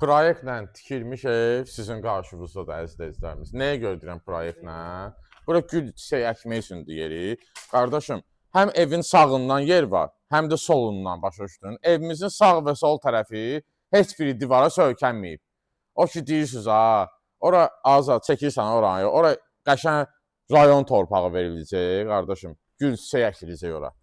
Proyektlə tikilmiş ev sizin qarşınızdadır, əziz izləyicilərimiz. Nəyə görə deyirəm proyektlə? Bura gül çiçək əkmək üçündür yeri. Qardaşım, həm evin sağından yer var, həm də solundan, başa düşdün? Evimizin sağ və sol tərəfi heç biri divara söykənməyib. O ki deyirsiniz ha, ora azad çəkirsən oranı, ora qəşəng rayon torpağı veriləcək, qardaşım. Gül çiçək əkiləcək ora.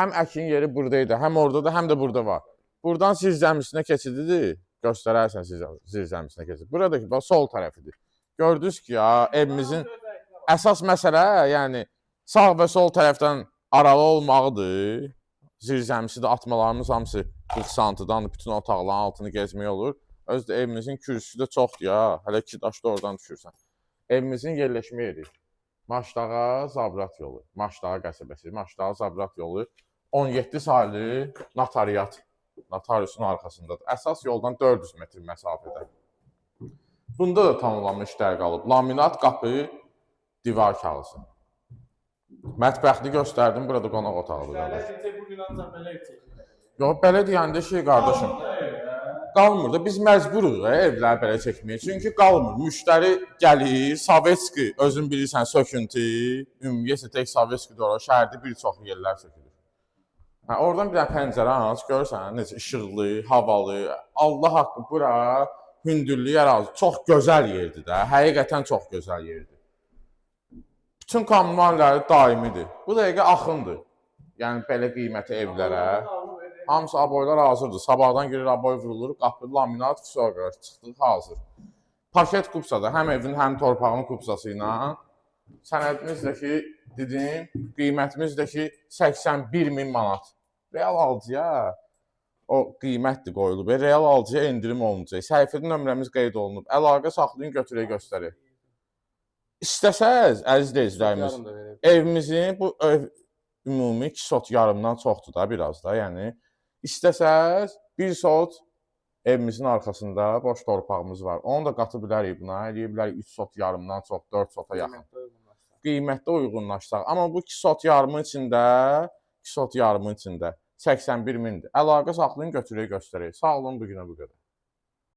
Həm əkin yeri buradaydı, həm oradadır, həm də burada var. Buradan zirzəmisinə keçididir. Göstərərsən zirzəmisinə keçid. Buradakı bax sol tərəfidir. Gördünüz ki, ya evimizin əsas məsələ, yəni sağ və sol tərəfdən aralı olmağıdır. Zirzəmisi də atmalarımız hamısı 40 santıdan bütün otaqların altını gezmək olur. Özü də evimizin kürsüsü də çoxdur ya. Hələ iki daş da oradan düşürsən. Evimizin yerləşmə yeri Maşdağa Zabrat yolu. Maşdağa qəsəbəsi, Maşdağa Zabrat yolu 17 saylı notariat. Notariusun arxasındadır. Əsas yoldan 400 metr məsafədə. Bunda da tamamlanmış işlər qalıb. Laminat qapı, divar kağızı. Mətbəxini göstərdim. Burada qonaq otağıdır, qardaş. Müştərilər bu gün ancaq belə ev çəkirlər. Yox, belə deyəndə şey qardaşım, qalmır da biz məcburuq evləri belə çəkməyə. Çünki qalmır. Müştəri gəlir, Sovetski, özün bilirsən, söküntü, ümumiyyətlə tək Sovetski də olar, şəhərdə bir çox yerlər sökülür. Hə, oradan bir dənə pəncərə aç, görürsən necə işıqlı, havalı. Allah haqqı bura hündürlük ərazi çox gözəl yerdir də. Həqiqətən çox gözəl yerdir. Bütün kommunalləri daimidir. Bu dəqiqə axındır. Yəni belə qiyməti evlərə. Hamısı aboylar hazırdır. Sabahdan girir aboy vurulur, qapı, laminat, vəsə qardaş, çıxdıq hazır. Paket kupsada həm evin, həm torpağın kupsası ilə. Sənədimiz də ki, dedim, qiymətimiz də ki 81 min manat. Real alıcıya o qiymətdir qoyulub. Real alıcıya endirim olunacaq. Səhifədə nömrəmiz qeyd olunub. Əlaqə saxlayın, götürək göstərək. İstəsəz, əziz izləyicilərimiz, Yarım da verib. evimizin bu ev ümumi 2 sot yarımdan çoxdur da biraz da, yəni istəsəz 1 sot evimizin arxasında boş torpağımız var. Onu da qata bilərik buna, eləyə bilərik 3 sot yarımdan çox, 4 sota yaxın. Qiymətdə uyğunlaşsaq. Qiymətdə uyğunlaşsaq. Amma bu 2 sot yarımın içində, 2 sot yarımın içində 81 mindir. Əlaqə saxlayın, götürək, göstərək. Sağ olun, bu günə bu qədər.